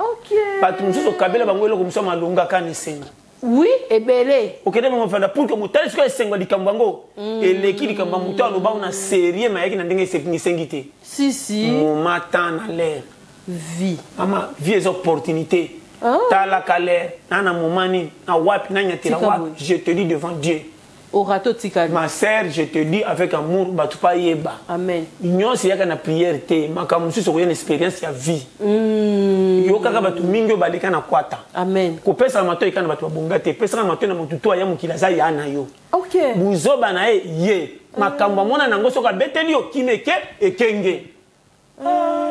Bato mosusu okabela bango eloko mosusu ya malonga kaka na esengo. Oui, ebele. Okende bango fanda pour que motali soki esengo likambo yango eleki likambo ya moto aloba na sérieux mayaki na ndenge esengi te. Si si. Moment temps na l'air. Vie. Mama, vie eza opportunité. Talaka l'air, na na moment nini, na wapi, na nyatela wapi, je te dis devant Dieu. Orato tikali. Ma sœur, je te dis avec amour, bato pa yeba. Amen. Nyonso yaka na prière te, makambo mosusu okoya na expérience ya vie. Yo kaka bato mingi oyo baleka na kwata. Amen. Kopesaka matoi kaka na bato babonga te, pesaka matoi na motu to aya mokili aza ya na yo. Ok. Buzoba na ye ye, makambo amona nango soki abeteli yo kima eke ekenge.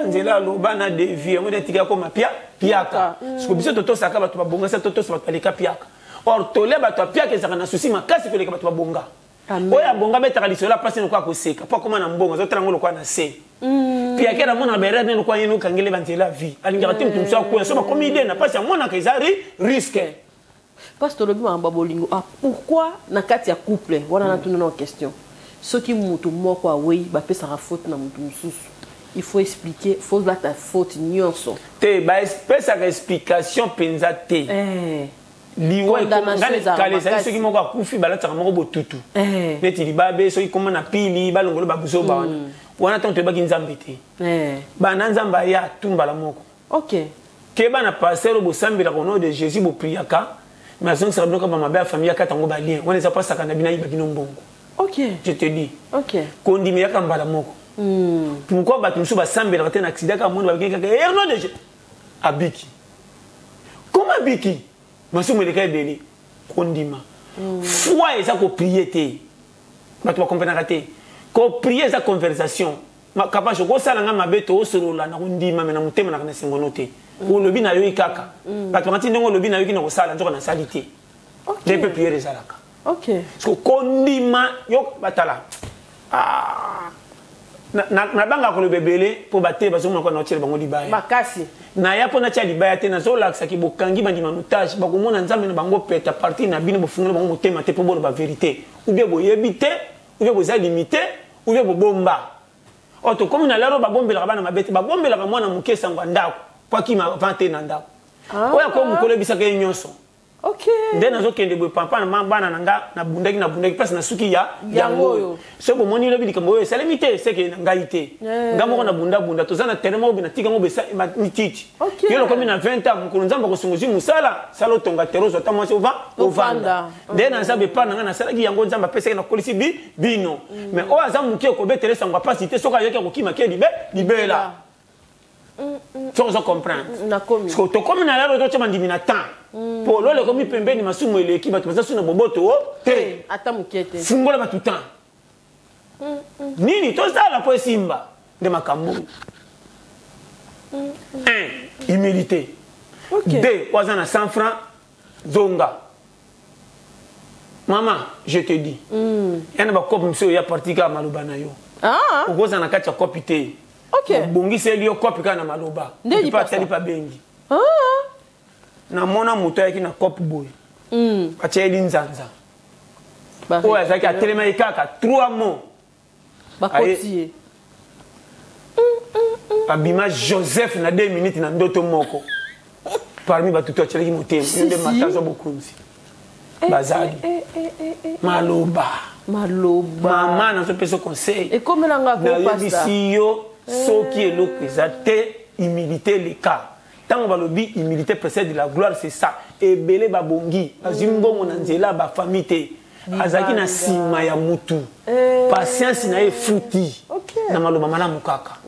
Nzela aloba na devi yango nde etikaka koma pia piaka. Siko biso totosaka bato babonga, sa totosa bato baleka piaka. Or tole bato ya piaka ezalaka na souci makasi koleka bato babonga. Oyo abonga betaka lisolo apasi lokola koseka po akoma na mbongo azotala yango lokola na se. Piaka na mona berere ne lokola ye nokangele banzela ya vie. Alingaka te moto mosusu akwea so bakomi ide na pasi amonaka eza risque. Parce que tolobi makambo ya bolingo, ah, pourquoi na kati ya couple wana natuna na question soki moto moko awei bapesaka faute na moto mosusu, il faut expliquer, faut lata faute nyonso te, bapesaka explication mpenza te. Liwa Condamnation ezalaka kala ezali makasi. soki moko akufi balatisaka moko botutu. Neti libabe soki koma na pili balongolo babuzoba wana. Wana ntango toyebaki Nzambe te. Bana Nzambe aya tumbala moko. Keba na pasteur oyo bosambelaka au nom de Jésus bopriaka, mais azongisaka bino kaka mabe ya famille akata yango balien. Wana eza pasaka na bino ayiba bino mbongo. Je te dis. Kondimi yaka mbala moko. Pourquoi bato mosusu basambelaka te na accident kaka moni babiki kaka au nom de Jésus? Abiki. Comment abiki? Masumu eleka ebele. Kondima. Foi eza koprier te. Bato bakomprenaka te. Koprier eza conversation. Kapasho, kosala nga mabe to osolola na kondima me na motema na kana sengono te. Olobi na yoki kaka. Bato bakati ndenge olobi na yoki na kosala nzoka na sali te. Nde mpe prière ezalaka. Parce que kondima yo batala. Na banga koloba ebele mpo bate bazomona kwa na otiela bango libaya. Makasi. Na ya mpo natia libaya te, nazolakisaki bokangi bandima notage, bakomona Nzambe na bango pete a partir na bino bofungola bango motema te mpo boloba vérité. Ou bien boyebi te, ou bien boza limité, ou bien bobomba. Oyo tokomi na lero babombelaka bana mabe te, babombelaka mwana moke sango ya ndako po akima avant te na ndako. Oyo akomi mokolo oyebisaka ye nyonso. Nde nazokende boye papa na mama bana na nga nabundaki nabundaki place na suki ya Yango yango. oyo. Soki bomoni lobi likambo oyo esalemi te, seke na ngai te. Nga moko nabundabunda, toza na terrain moko boye natika yango boye mititi. Yo lokomi na 20 ans, mokolo Nzambe akosunga ozwi mosala, sala otonga terrain, ozwa ata mwasi ovanda. Ovanda. Nde na Nzambe epa na nga nasalaki yango, Nzambe apesaki nakolisi bino. Mais oyo aza moke okobetela esango ya pasi te, soki ayoki akokima ke libela. Soki ozo comprendre. Nakomi. Parce que tokomi na lelo totia bandimi na temps. Po lolo ekomi pembeni masumu eleki, bato baza su na boboto, oh, te. Te, ata moke te. Fungola bato temps. Nini tozala po esimba nde makambo. Un, humilité. Deux, oyo aza na 100 francs, zonga. Mama, je te dis, ya na bakope mosusu oyo ya parti kaka maloba na yo. Ah. Okozala na kati ya kopi te. Obongiseli yo kopi kaka na maloba. Nde Mpe atali mpe abengi. Ah. Namona moto ayaki na kope boye, batiayeli nzanza. Oyo azalaki atelemaki kaka 3 mots. Bakoti ye. Abima Joseph na 2 minutes na ndoto moko. Parmi bato to atielaki motema, Si, nde si. matazo bokonzi. Bazali. Maloba. Maloba. Mama nazopesa conseil. Ekomelanga ko pasta. Nayebisi yo soki eloko eza te, humilité leka. Ntango balobi humilité précède la gloire, c'est ça. Ebele babongi, bazwi mbongo na nzela ba famille te. Azalaki na nsima ya mutu. Patience na ye futi. Na maloba malamu kaka.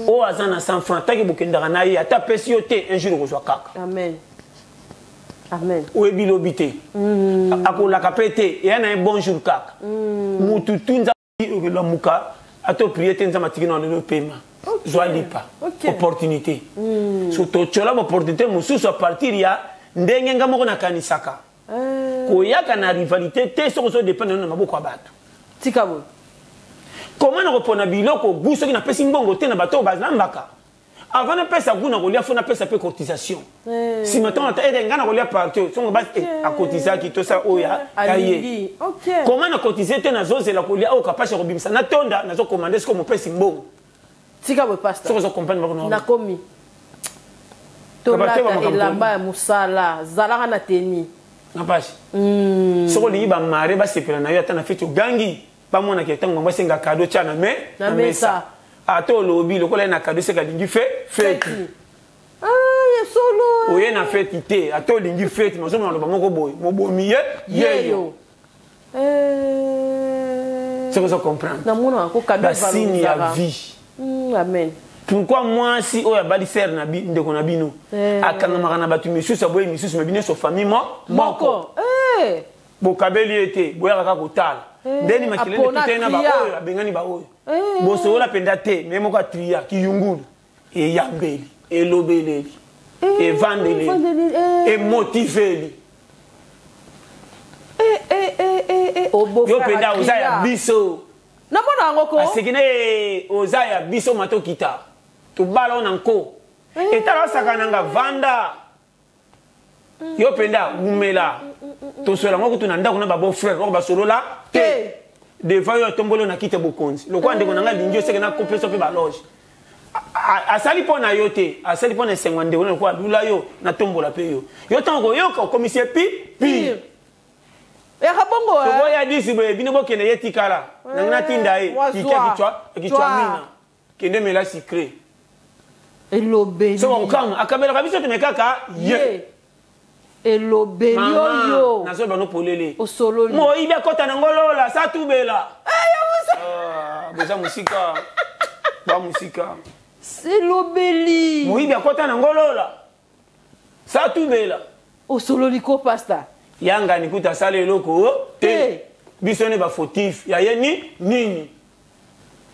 Oyo aza na 100 francs, tanki bokendaka na ye, ata apesi yo te, un jour okozwa kaka. Amen. Amen. Oyebi lobi te. Akolaka pe te, eya na ye bonjour kaka. Mutu tu nzambe okelamuka, ato prier te nzambe atiki na lelo pema. Zwa lipa. Opportunité. So totyola ba opportunité mosusu à partir ya ndenge nga moko nakanisaka. Koyaka na rivalité te soki ozo dépendre na maboko ya bato. Tika boye. Comment nakopona biloko gu soki napesi mbongo te na bato oyo bazambaka? Avant napesa gu na kolia, faut napesa pe cotisation. Si maintenant ata ete nga na kolia partout, songo basi, akotizaki to ça oyo ya ye. Alingi. Comment na cotiser te nazozela kolia oyo kapasi ya kobimisa na tonda, nazo commander siko mopesi mbongo. Tika boye pasteur. Soki ozo comprendre bako na Nakomi. Kaba te Tolata ba makambo elamba ya mosala, zalaka na teni. Na pasi. Soki olingi ba mare basepela na yo ata na feti ogangi, bamonaka ntango bango basenga cadeau tia na me, Na na mesa. mesa. Ata olobi lokola ye na cadeau seka alingi fe, feti. Feti. Ah, ya solo. Oye na feti te, ata olingi feti, mais ozomona loba moko boye, mobomi ye, ye yo. Soki ozo comprendre. Namona ko cadeau Ba signe ya valorisaka. vie. Amen. Pourquoi moi si oyo abali sœur na bi, ndeko na bino, akangamaka na bato misusu, aboyi misusu, mais bino so famille moko. Moko. Bokabeli ye te, boyaka kaka kotala. Ndeni makelele Apona tutena ba tria. oyo, abengani ba oyo. Bosolola mpenza te, mais moko atria, kiyungulu, eyambeli, elobeleli, evandeleli, Evandeleli, emotiveli. Yo mpenza oza ya biso. Namona yango ko. Aseki na ye, oza ya biso matokita. Tobala ona nko. Etala osaka nanga vanda. Yo mpenza umela. Tosola ngo kutu na ndako na ba beau frère, oko basolola te. Devant yo atombolo na kite bokonzi. Lokwa ndeko nanga lingi oseke na kopesa pe ba loge. Asali mpo na yo te, asali mpo na esengo ya ndeko na lokwa alula yo na tombola pe yo. Yo ntango koyoka okomisi ye pi, pi. Yaka bongo, eh. Toboya disi boye, bino bokende ye tikala. Nanga natinda ye, Mwa kikia zwa. kichwa, kichwa Zwa. mina. Kende mela sucré. Elobeli. Soki okama, akabelaka biso te, mais kaka ye. Ye. Elobeli Mama, oyo. nazoyeba no polele. Osololi. Moyibi akota na ngolola, sa tubela. Eh, ya musa. Ah, boza musika. Ba musika. Elobeli. Moyibi akota na ngolola. Sa tubela. Osololi ko pasta. Yanga ni kuta sala eloko te. Te. Biso ne ba fautif. Ya ye ni nini?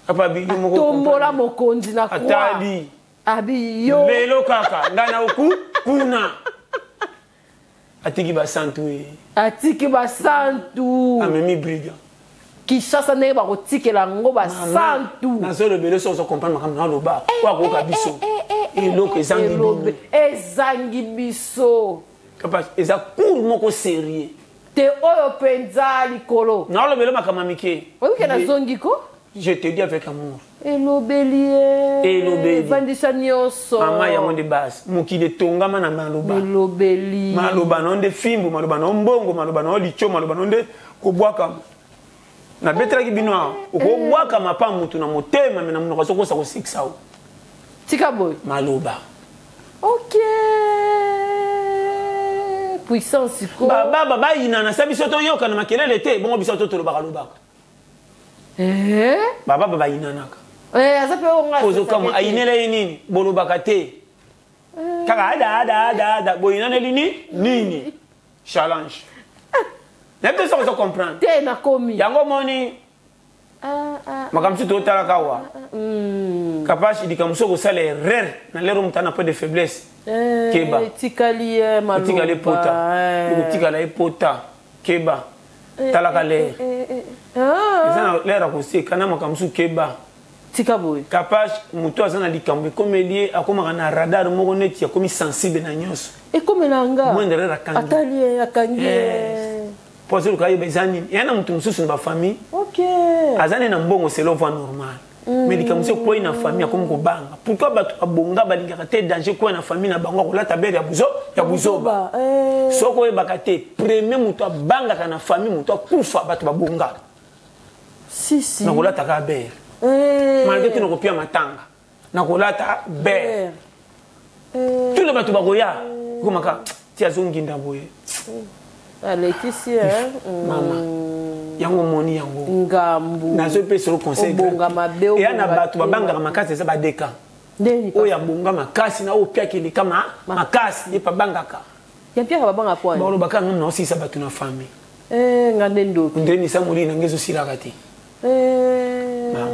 Papa bi yo moko Tombola comprendre. mokonzi na croix. Atali. Abi yo. Lelo kaka ngana oku kuna. Atiki ba santu e. Atiki ba santu. Amemi brigand. Kinshasa ndenge bakotikela yango ba santu. Nazolobela soki ozo comprendre makambo na loba. Oyo akoyoka biso. Eloko ezangi bino. Elobe, ezangi biso. Papa, eza cours moko sérieux. Te oyo mpenza likolo. Nalobela makambo ya mike. Oyebi ke nazongi ko? Je te dis avec amour. Elobeli ye. Elobeli. Evandisa nyonso. Mama yango nde base. Mokili etongama na maloba. Elobeli. Maloba na yo nde fimbu, maloba na yo mbongo, maloba na yo litio, maloba na yo nde kobwakama. Nabetelaki bino awa. Okobwakama pa mutu na motema, me na monoko azokosa kosekisa yo. Tika boye. Maloba. Ok. Puissance ko. Ba, ba, ba, ba, ina na sa biso toyoka na makelele te, bongo biso to tolobaka lobaka. Ba, ba, ba, ba, ina naka. Aza pe oyo nga Ozo kama, asasaka te. ayinela ye nini? Bolobaka te. Kaka ada, ada, ada, ada. Boyinaneli ni? Nini? Challenge. Nayebi te soki ozo comprendre. Te, nakomi. Yango moni, Makambo mosusu totalaka awa. Kapashi, likambo mosusu okosala erreur na lero moto ana point de faiblesse. Keba. Etikali ye maloba. Etikali epota. Ekotikala epota. Keba. Talaka lere. Eza na lere akoseka na makambo mosusu keba. Tika boye. Kapash, moto aza na likambo ekomeli ye, akomaka na radar moko neti akomi sensible na nyonso. Ekomela nga. Moindre erreur akangi. Atali ye, akangi ye. Po azoluka ayeba eza nini. Eya na moto mosusu na bafamille. Aza nde na mbongo selon voie normale. Mais likambo mosusu ekwei na famille, akomi kobanga. Pourquoi bato babonga balingaka te danger ekwei na famille na bango, akolata bere ya buzo, ya buzoba. Soki oyebaka te, premier moto abangaka na famille, moto akufa, bato babonga. Si, si. Nakolata kaka bere. Malgré tout nakopia matanga. Nakolata bere. Tous les bato bakoya. Komaka ti azonginda boye. Alekisi, hein? Mama. Yango moni yango. Ngambu. Nazopesa yo conseil. Obonga mabe, Eya na obonga bato te. babangaka makasi eza badeka. Ndeni Oyo abonga makasi na oyo piaki eleka makasi, ye pa bangaka. Ya piaka babanga kwa. Balobaka ngam na osisa bato na famille. Nga nde ndoki. Ndeni misa moli na ngezo silaka te. Mama.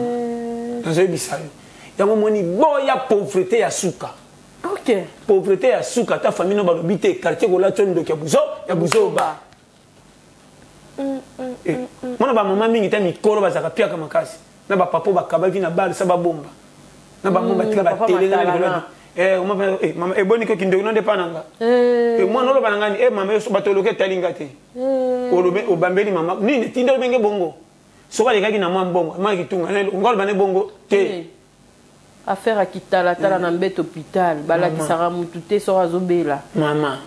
Nazoyebisa yo. Yango moni boya pauvreté ya suka. Pauvreté ya suka ta famille no balobi te quartier kolati ndoki ya buzo ya buzoba. Mona ba mama mingi ta mikolo bazaka piaka makasi. Na ba papa bakabaki na bar sa babomba. Na ba mama batika ba télé na likolo. Mama, mama, boni ko kindoki no nde pa nanga. Mwana oloba na ngani, mama, yo so bato oloke talinga te. Olobe, obambeli mama. Nini, tinda obenge bongo. Soka lekaki na mwa mbongo, mwa kitunga, na eloko, ngolo bane bongo te. Affaire ya kitalatala na mbeto hôpital, balakisaka mutu te soki azobela. Mama.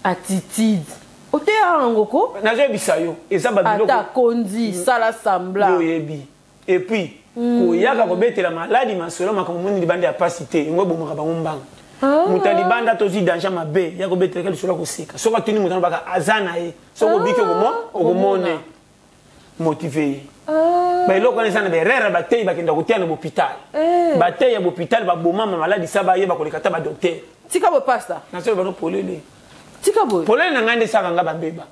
Attitude. Oteya yango ko? Nazoyebisa yo, eza ba biloko. Ata kondi, sala semblant. Yo oyebi. Et puis, koyaka kobetela maladi masolo makambo moni libanda ya pasi te, yango ebomaka bango mbanga. Moto ya libanda tozwi danger mabe, ya kobetelaka lisolo ya koseka. Soki atuni moto alobaka aza na ye. Soki obiki okomone. Motivé ye. Ba eloko wana eza na ba erreur ya bateyi bakenda koteya na hôpital. Bateyi ya hôpital babomama maladi sa bayeba koleka ta ba docteur. Tika boye pasta. Nasolo bano polele. Tika boye. Polele na ngai nde esaka nga bambeba.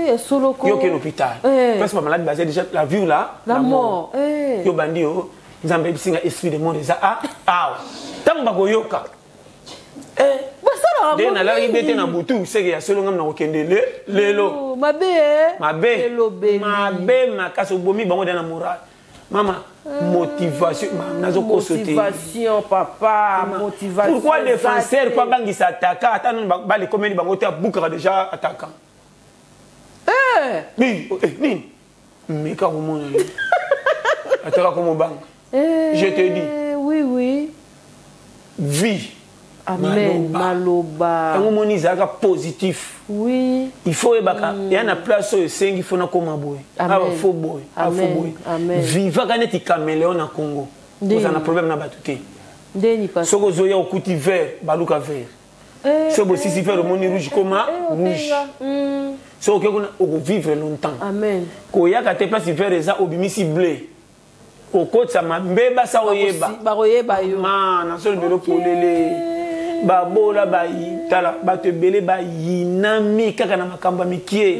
Esoloko. Yo ke l'hôpital. Parce que ba malade baza déjà la vie ou la la mort. mort. Yo bandi yo Nzambe bisinga esprit de mort eza a awa. Tango bakoyoka. Basala Nde nalaki mingi. bete na butu, seke ya solo ngam na kokende lelo. Oh, mabe, eh? Mabe. Elobeli. Mabe makasi obomi bango na moral. Mama, motivation, mama, nazo kosote. Motivation, papa, Mama, motivation. Pourquoi défenseur Exact. pas bangisa attaquant, ata non ba les komeli bango te abukaka déjà attaquant. Oui, oh, nini? Meka komona ni. Ataka komobanga. Je te dis. Oui, oui. Vie. Amen. Maloba. Maloba. Tango moni ezalaka positif. Oui. Il faut ebaka, ya na place oyo esengi faut na koma boye. Amen. Awa faut boye, awa faut Amen. boye. Amen. Vivaka neti caméléon na Congo. Ndeni. Oza na problème na bato te. Ndeni pas. Soko ozoya okuti vert, baluka vert. Soki bosisi vert omoni rouge koma rouge. Otenga. Soki oke kuna okovivre longtemps. Amen. Koyaka te place vert eza obimisi bleu. Okotisa mbeba sa oyeba. Bakoyeba yo. Ma, na solo belo polele. Babola bayi, tala, bato ebele bayinami kaka na makambo ya mikie.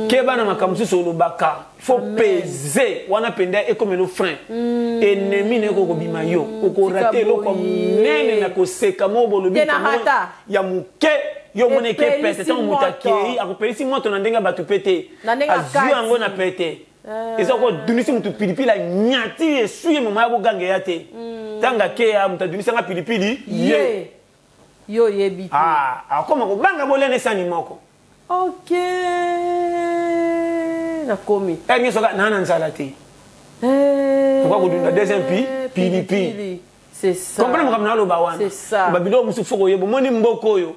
Keba na makambo mosusu olobaka. Faut peser. Wana penda ekomelo frein. Ennemi na yo kobima yo. Okorate Tika eloko ya boye. monene na koseka mo bolobi Te na kamo rata. ya moke. Yo mona eke Epelisi pete. Ntango moto moto. akei, akopelisi moto na ndenge ya bato pe te. Na ndenge ya Azwi kati. yango na pete. Eza ko dunisi mutu pilipili anyati esuye mama ya koganga ya te. Tanga ke ya mutu adunisi nga pilipili, ye. Ye. Yo yebi te. Ah, akoma kobanga bolene sani moko. Ok. Nakomi. Eh, nyonso kaka, na na nzala te. Pourquoi kodunda deuxième pilipili? Pilipili. C'est ça. Comprendre makambo naloba wana. C'est ça. Ba biloko mosusu faut koyeba. Omoni mboka oyo.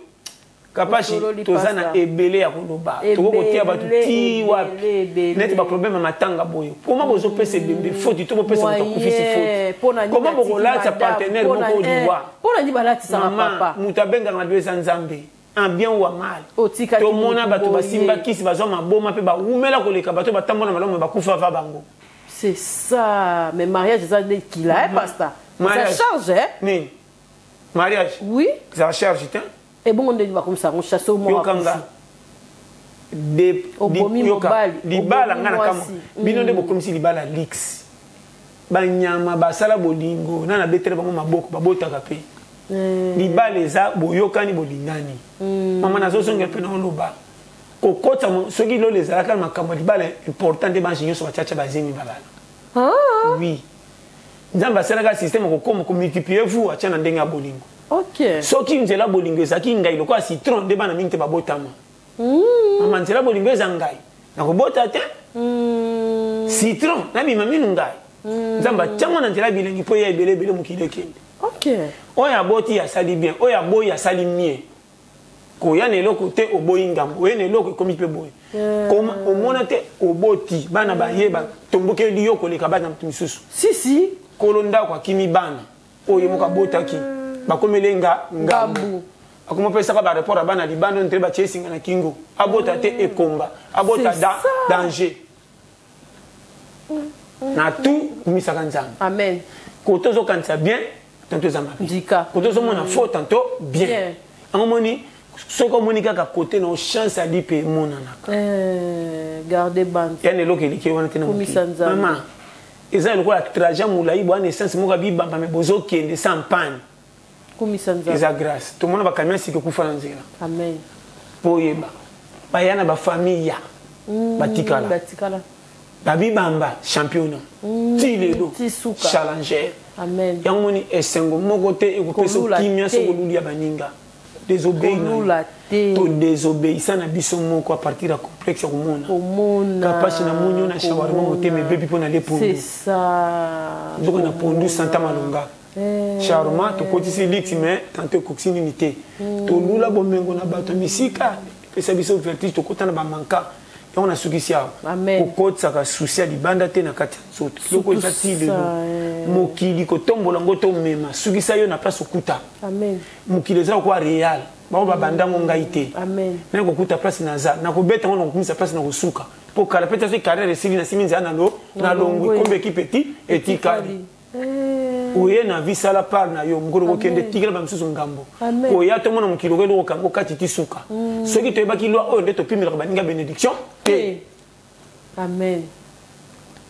Kapashi, Osololi toza na pasta. ebele ya koloba. Ebele, Toko kotia bato ti wapi. ebele, ebele. Neti ba problème ya matanga boye. Comment bozopesa ebembe faute, to bopesa moto akufisi faute? Pona nini Comment atiki bokolatisa madame? partenaire moko liwa? Pona nini balatisaka Mama, papa? moto abengaka na biso eza Nzambe. En bien ou en mal. Otikaki Tomona motu bato boye. basimba kisi, bazwa maboma mpe bawumela koleka bato batambola malamu, bakufa va bango. C'est ça. Mais mariage, eza nde kila, hein, pasta? Ça Mariage. charge, hein? Nini? Mariage. Oui. Ça charge, hein? Et bon, on dit, comme ça, on chasse au moins. Yokanga. Obomi mobali, Libala obomi nga na kamwa. mwasi. Bino nde bokomisi libala lix. Banyama basala bolingo na nabetela bango maboko, babotaka mpe. Libala eza boyokani, bolingani. Mama, nazozongela mpe naoloba kokota soki lolo ezalaka na makambo ya libala important nde bange nyonso batiatya bazemi babala. Oui, Nzambe asalaka système kokoma komultiplier, vous atya na ndenge ya bolingo. Soki nzela bolingo ezalaki ngai lokola citron nde bana mingi te babotama. Mama, nzela bolingo eza ngai nakobota te. Citron nabima minu ngai. Nzambe atiango na nzela bilengi mpo eya ebele ebele, mokili ekende. Oyo aboti asali bien, oyo aboyi asali mie. Koya na eloko te, oboyi ngambo. Oye na eloko, ekomi mpe boye. Omona te, oboti bana baye batombokeli yo koleka bana moto misusu. Si si. Kolo ndako akimi bana oyo ye moko abotaki, bakomeli nga ngambo. Ngambu. Akoma opesaka baraport ya bana libanda ntre batie esinga na kingo. Abota te, ekomba abota. C'est ça. Danger na tout, kumisaka Nzambe. Amen. Kote ozokanisa bien, tantôt eza mabe. Ndika. Kote ozomona faux, tantôt bien. Bien. Yango omoni, soki omoni kaka kote na chance ali mpe emonanaka. Garde bande. Yani eloko eleki wana te na Kumisa mokili. Nzambe. Mama, eza lokola trajet molai bwana, essence moko abibamba me bozokende sans panne. Kumisa Nzambe. Eza grâce. Tomona bacamion sika ekufa na nzela. Amen. Mpo oyeba baya na bafamille ya batikala. Batikala. Babibamba championnat ti lelo. Ti suka. Challenger. Amen. Yango moni esengo moko te ekopesa Kolula kimia te. soki oluli ya baninga, désobéi na yo. Kolula te. Todésobéissa na biso moko à partir ya complexe ya komona. Komona. Kapasi na moni oyo na shawarma, motema ebebi mpo na le C'est pondu. ça. Nzoka na pondu santa malonga. Shawarma tokotisi lix, mais tantôt ekokisi nini te. Tolula bomengo na bato ya misika, epesa biso vertige, tokota na bamanka. Yango nasukisi awa. Amen. Kokotisaka susi ya libanda te na kati ya nzoto. Loko eza ti lelo. Ça, eh. Mokili kotombola ngo tomema sukisa yo na place okuta. Amen. Mokili eza lokola réel, bango babandango ngai te. Amen. Naye kokuta place naza, nakobeta ngo, nakokumisa place na kosuka, mpo kala mpe soki carrière esili, nasimi nzela na lo nalongwi. Nalongwe. Kombe ekipe eti etikali. Oye na vie, sala part na yo. Mokolo kokende, tikela bamisusu ngambo. Amen. Koya tomona mokili okoyeli kokango kati ti suka. Soki toyebaki loi oyo nde topimelaka baninga bénédiction te. Amen.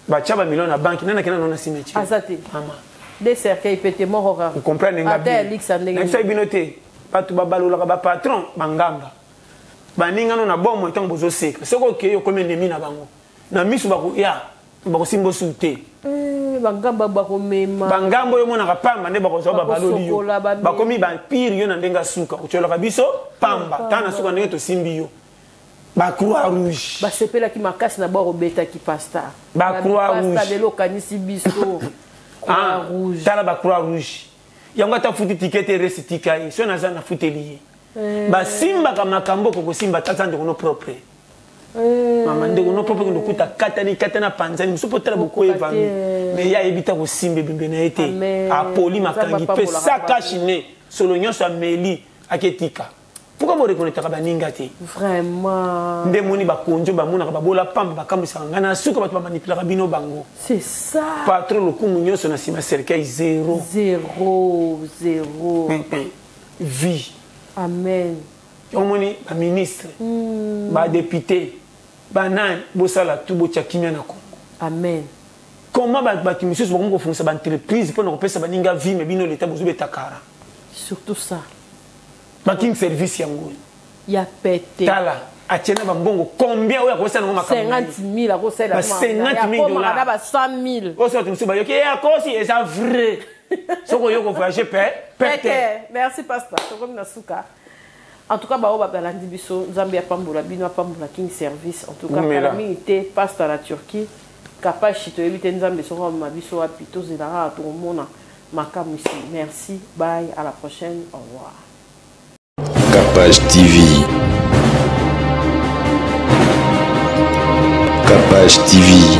Batya bamillion na banque, nani akenda nano na cimetière? Aza te. Mama. De cercueil pe te, moko kaka. Comprendre nga. Ata ya lixa ndenge. Nayebisaki bino te, bato babalolaka bapatron bangamba baningano na bomoi. Ntango bozoseka, soki okei okomi ennemi na bango na miso, bakoya bakosimba osu te. Eh, bangamba bakomema. Bangambo oyo omonaka pamba nde bakozwa, babaloli yo. Bakosokola, bamema. Bakomi bapire yo na ndenge ya suka. Otyolaka biso pamba, tala na suka ndenge tosimbi yo bacroix rouge. Basepelaki makasi na bakobetaki pasteur. Ba Croix rouge. Lelo okanisi biso croix Ah, rouge. Tala bacroix rouge yango, ata futi ticket eresi, tika ye. So naza nafuteli ye, basimbaka makambo kokosimba tata ndeko no propre. Mama, ndeko no propre kende okuta katani katani apanzani mosusu mpo tala bokoyo Okoka evami. te. Mais ye ayebi ta kosimba ebembe na ye te. Amen. Apoli Nzambe makangi mpe apambolaka sakashi ne solo nyonso ameli aketika. Pourquoi borekonetaka baninga te? Vraiment. Nde moni bakonzi oyo bamonaka babola pamba, bakambwisaka ngai na suka, bato bamanipulaka bino bango. C'est ça. Patron lokumu nyonso na nsima cercueil zéro. Zéro, zéro. Vie. Amen. Omoni baministre, badéputé, banani, bosala tu botya kimia na Congo. Amen. Comment bato misusu bakomi kofungisa baentreprise mpona kopesa baninga vie, me bino leta bozobeta kara? Surtout ça. Baking Service yango oyo. Ya pete. Tala, atie na bambongo combien oyo akosala nango makambo na ye. 50 000 akosala. Ba 50 000 dollars. Na ba 100 000. Oyo soki bato mosusu bayoki e akosi, eza vrai. Soki oyo kovoyage pe pete. Pete. Merci pasteur, tokomi na suka. En tout cas, bao balandi biso, Nzambe apambola bino, apambola King Service. En tout cas, Umela. kala mingi te pasteur na Turquie. Kapashi, toyebi te Nzambe soko amema biso wapi. Tozelaka, tokomona makambo ici. Merci, bye, à la prochaine, au revoir. Capage TV. Capage TV.